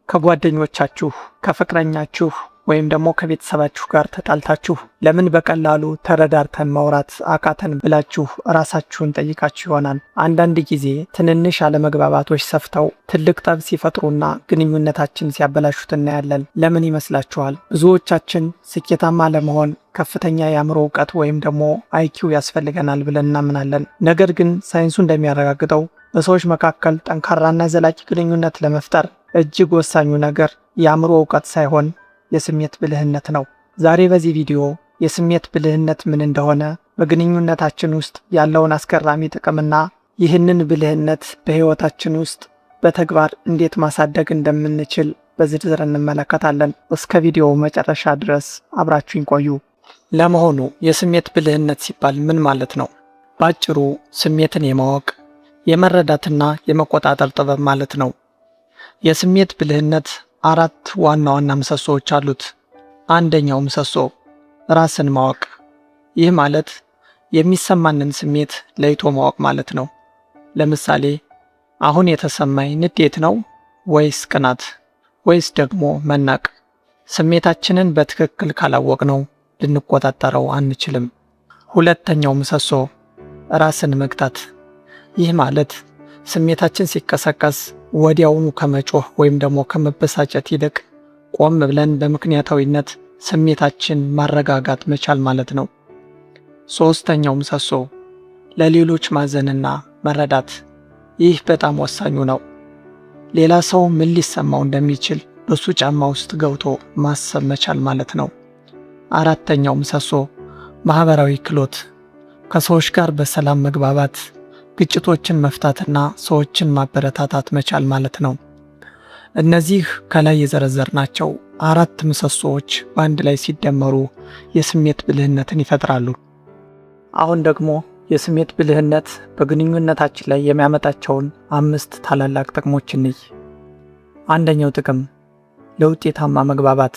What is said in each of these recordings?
ከጓደኞቻችሁ፣ ከፍቅረኛችሁ ወይም ደግሞ ከቤተሰባችሁ ጋር ተጣልታችሁ ለምን በቀላሉ ተረዳርተን ማውራት አቃተን ብላችሁ ራሳችሁን ጠይቃችሁ ይሆናል። አንዳንድ ጊዜ ትንንሽ አለመግባባቶች ሰፍተው ትልቅ ጠብ ሲፈጥሩና ግንኙነታችን ሲያበላሹት እናያለን። ለምን ይመስላችኋል? ብዙዎቻችን ስኬታማ ለመሆን ከፍተኛ የአእምሮ እውቀት ወይም ደግሞ IQ ያስፈልገናል ብለን እናምናለን። ነገር ግን ሳይንሱ እንደሚያረጋግጠው በሰዎች መካከል ጠንካራና ዘላቂ ግንኙነት ለመፍጠር እጅግ ወሳኙ ነገር የአእምሮ እውቀት ሳይሆን የስሜት ብልህነት ነው። ዛሬ በዚህ ቪዲዮ የስሜት ብልህነት ምን እንደሆነ፣ በግንኙነታችን ውስጥ ያለውን አስገራሚ ጥቅምና ይህንን ብልህነት በሕይወታችን ውስጥ በተግባር እንዴት ማሳደግ እንደምንችል በዝርዝር እንመለከታለን። እስከ ቪዲዮው መጨረሻ ድረስ አብራችሁኝ ቆዩ። ለመሆኑ የስሜት ብልህነት ሲባል ምን ማለት ነው? ባጭሩ ስሜትን የማወቅ፣ የመረዳትና የመቆጣጠር ጥበብ ማለት ነው። የስሜት ብልህነት አራት ዋና ዋና ምሰሶዎች አሉት። አንደኛው ምሰሶ ራስን ማወቅ። ይህ ማለት የሚሰማንን ስሜት ለይቶ ማወቅ ማለት ነው። ለምሳሌ አሁን የተሰማኝ ንዴት ነው ወይስ ቅናት ወይስ ደግሞ መናቅ? ስሜታችንን በትክክል ካላወቅነው ልንቆጣጠረው አንችልም። ሁለተኛው ምሰሶ ራስን መግታት። ይህ ማለት ስሜታችን ሲቀሰቀስ ወዲያውኑ ከመጮህ ወይም ደግሞ ከመበሳጨት ይልቅ ቆም ብለን በምክንያታዊነት ስሜታችን ማረጋጋት መቻል ማለት ነው። ሶስተኛው ምሰሶ ለሌሎች ማዘንና መረዳት። ይህ በጣም ወሳኙ ነው። ሌላ ሰው ምን ሊሰማው እንደሚችል በሱ ጫማ ውስጥ ገብቶ ማሰብ መቻል ማለት ነው። አራተኛው ምሰሶ ማህበራዊ ክህሎት፣ ከሰዎች ጋር በሰላም መግባባት፣ ግጭቶችን መፍታትና ሰዎችን ማበረታታት መቻል ማለት ነው። እነዚህ ከላይ የዘረዘርናቸው አራት ምሰሶዎች በአንድ ላይ ሲደመሩ የስሜት ብልህነትን ይፈጥራሉ። አሁን ደግሞ የስሜት ብልህነት በግንኙነታችን ላይ የሚያመጣቸውን አምስት ታላላቅ ጥቅሞች እንይ። አንደኛው ጥቅም ለውጤታማ መግባባት።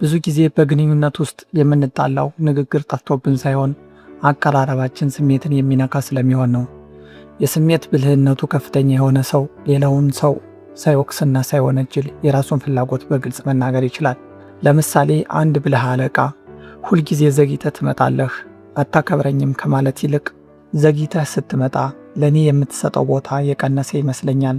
ብዙ ጊዜ በግንኙነት ውስጥ የምንጣላው ንግግር ጠፍቶብን ሳይሆን አቀራረባችን ስሜትን የሚነካ ስለሚሆን ነው። የስሜት ብልህነቱ ከፍተኛ የሆነ ሰው ሌላውን ሰው ሳይወቅስና ሳይወነጅል የራሱን ፍላጎት በግልጽ መናገር ይችላል። ለምሳሌ አንድ ብልህ አለቃ ሁልጊዜ ዘግይተህ ትመጣለህ፣ አታከብረኝም ከማለት ይልቅ ዘግይተህ ስትመጣ ለእኔ የምትሰጠው ቦታ የቀነሰ ይመስለኛል፣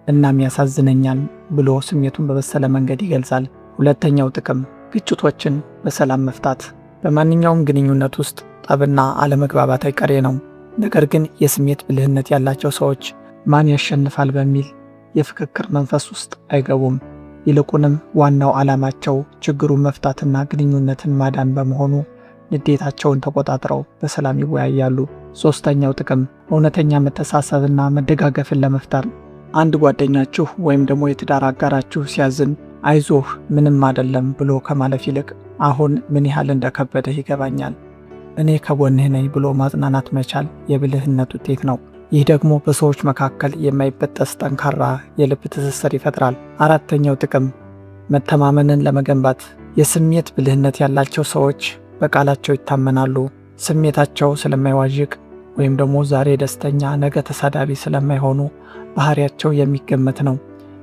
እናም ያሳዝነኛል ብሎ ስሜቱን በበሰለ መንገድ ይገልጻል። ሁለተኛው ጥቅም ግጭቶችን በሰላም መፍታት። በማንኛውም ግንኙነት ውስጥ ጠብና አለመግባባት አይቀሬ ነው። ነገር ግን የስሜት ብልህነት ያላቸው ሰዎች ማን ያሸንፋል በሚል የፍክክር መንፈስ ውስጥ አይገቡም። ይልቁንም ዋናው ዓላማቸው ችግሩን መፍታትና ግንኙነትን ማዳን በመሆኑ ንዴታቸውን ተቆጣጥረው በሰላም ይወያያሉ። ሶስተኛው ጥቅም እውነተኛ መተሳሰብና መደጋገፍን ለመፍጠር። አንድ ጓደኛችሁ ወይም ደግሞ የትዳር አጋራችሁ ሲያዝን አይዞህ ምንም አይደለም ብሎ ከማለፍ ይልቅ አሁን ምን ያህል እንደከበደህ ይገባኛል፣ እኔ ከጎንህ ነኝ ብሎ ማጽናናት መቻል የብልህነት ውጤት ነው። ይህ ደግሞ በሰዎች መካከል የማይበጠስ ጠንካራ የልብ ትስስር ይፈጥራል። አራተኛው ጥቅም መተማመንን ለመገንባት። የስሜት ብልህነት ያላቸው ሰዎች በቃላቸው ይታመናሉ። ስሜታቸው ስለማይዋዥቅ ወይም ደግሞ ዛሬ ደስተኛ ነገ ተሳዳቢ ስለማይሆኑ ባህሪያቸው የሚገመት ነው።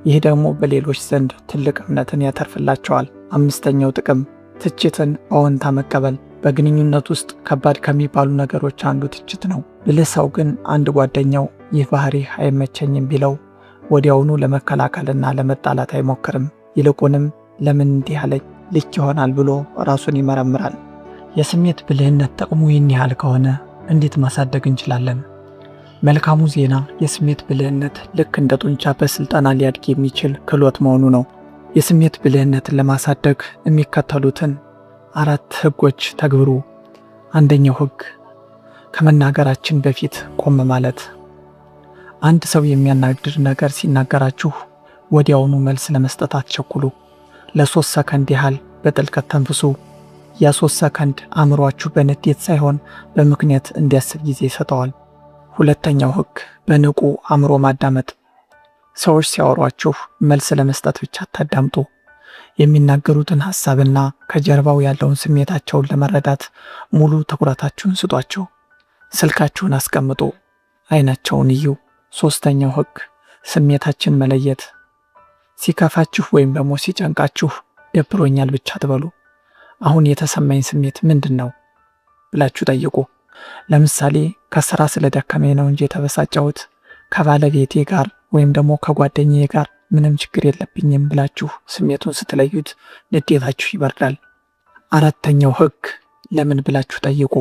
ይህ ደግሞ በሌሎች ዘንድ ትልቅ እምነትን ያተርፍላቸዋል። አምስተኛው ጥቅም ትችትን በአዎንታ መቀበል። በግንኙነት ውስጥ ከባድ ከሚባሉ ነገሮች አንዱ ትችት ነው። ብልህ ሰው ግን አንድ ጓደኛው ይህ ባህሪህ አይመቸኝም ቢለው ወዲያውኑ ለመከላከልና ለመጣላት አይሞክርም። ይልቁንም ለምን እንዲህ አለኝ፣ ልክ ይሆናል ብሎ ራሱን ይመረምራል። የስሜት ብልህነት ጥቅሙ ይህን ያህል ከሆነ እንዴት ማሳደግ እንችላለን? መልካሙ ዜና የስሜት ብልህነት ልክ እንደ ጡንቻ በስልጠና ሊያድግ የሚችል ክህሎት መሆኑ ነው። የስሜት ብልህነትን ለማሳደግ የሚከተሉትን አራት ህጎች ተግብሩ። አንደኛው ህግ ከመናገራችን በፊት ቆም ማለት። አንድ ሰው የሚያናድድ ነገር ሲናገራችሁ ወዲያውኑ መልስ ለመስጠት አትቸኩሉ። ለ3 ሰከንድ ያህል በጥልቀት ተንፍሱ። ያ 3 ሰከንድ አእምሯችሁ በንዴት ሳይሆን በምክንያት እንዲያስብ ጊዜ ይሰጠዋል። ሁለተኛው ህግ በንቁ አእምሮ ማዳመጥ። ሰዎች ሲያወሯችሁ መልስ ለመስጠት ብቻ አታዳምጡ። የሚናገሩትን ሐሳብና ከጀርባው ያለውን ስሜታቸውን ለመረዳት ሙሉ ትኩረታችሁን ስጧቸው። ስልካችሁን አስቀምጡ፣ አይናቸውን እዩ። ሶስተኛው ህግ ስሜታችን መለየት። ሲከፋችሁ ወይም ደግሞ ሲጨንቃችሁ ደብሮኛል ብቻ አትበሉ። አሁን የተሰማኝ ስሜት ምንድን ነው ብላችሁ ጠይቁ። ለምሳሌ ከስራ ስለደከመኝ ነው እንጂ የተበሳጨሁት ከባለቤቴ ጋር ወይም ደግሞ ከጓደኛዬ ጋር ምንም ችግር የለብኝም ብላችሁ ስሜቱን ስትለዩት ንዴታችሁ ይበርዳል። አራተኛው ህግ ለምን ብላችሁ ጠይቁ።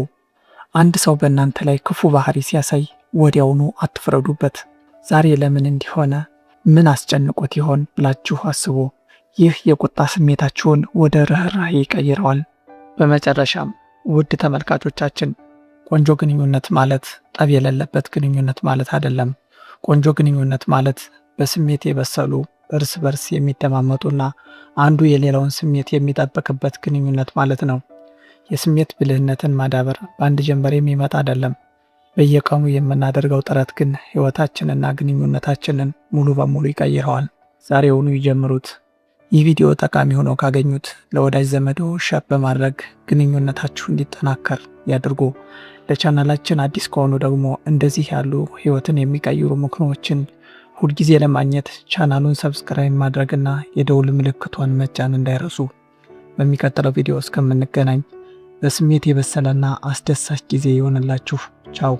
አንድ ሰው በእናንተ ላይ ክፉ ባህሪ ሲያሳይ ወዲያውኑ አትፍረዱበት። ዛሬ ለምን እንዲሆነ፣ ምን አስጨንቆት ይሆን ብላችሁ አስቡ። ይህ የቁጣ ስሜታችሁን ወደ ርኅራኄ ይቀይረዋል። በመጨረሻም ውድ ተመልካቾቻችን፣ ቆንጆ ግንኙነት ማለት ጠብ የሌለበት ግንኙነት ማለት አይደለም። ቆንጆ ግንኙነት ማለት በስሜት የበሰሉ፣ እርስ በርስ የሚደማመጡና አንዱ የሌላውን ስሜት የሚጠብቅበት ግንኙነት ማለት ነው። የስሜት ብልህነትን ማዳበር በአንድ ጀንበር የሚመጣ አይደለም። በየቀኑ የምናደርገው ጥረት ግን ሕይወታችንና ግንኙነታችንን ሙሉ በሙሉ ይቀይረዋል። ዛሬውኑ ይጀምሩት። ይህ ቪዲዮ ጠቃሚ ሆኖ ካገኙት ለወዳጅ ዘመዶ share በማድረግ ግንኙነታችሁ እንዲጠናከር ያድርጉ። ለቻናላችን አዲስ ከሆኑ ደግሞ እንደዚህ ያሉ ሕይወትን የሚቀይሩ ምክሮችን ሁልጊዜ ለማግኘት ቻናሉን subscribe ማድረግና የደውል ምልክቷን መጫን እንዳይረሱ። በሚቀጥለው ቪዲዮ እስከምንገናኝ በስሜት የበሰለና አስደሳች ጊዜ ይሆንላችሁ። ቻው።